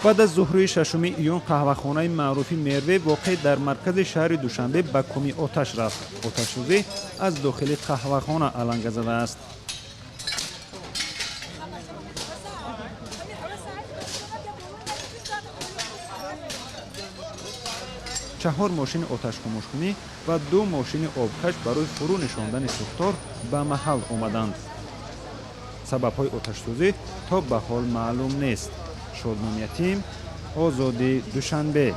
Баъд аз зуҳрии 6 июн қаҳвахонаи маъруфи Мерве, воқеъ дар маркази шаҳри Душанбе, ба коми оташ рафт. Оташсӯзӣ аз дохили қаҳвахона аланга задааст. Чаҳор мошини оташхомӯшкунӣ ва ду мошини обкаш барои фурӯ нишондани сӯхтор ба маҳал омаданд. Сабабҳои оташсӯзӣ то ба ҳол маълум нест. Шодмон Ятим, Озодӣ, Душанбе.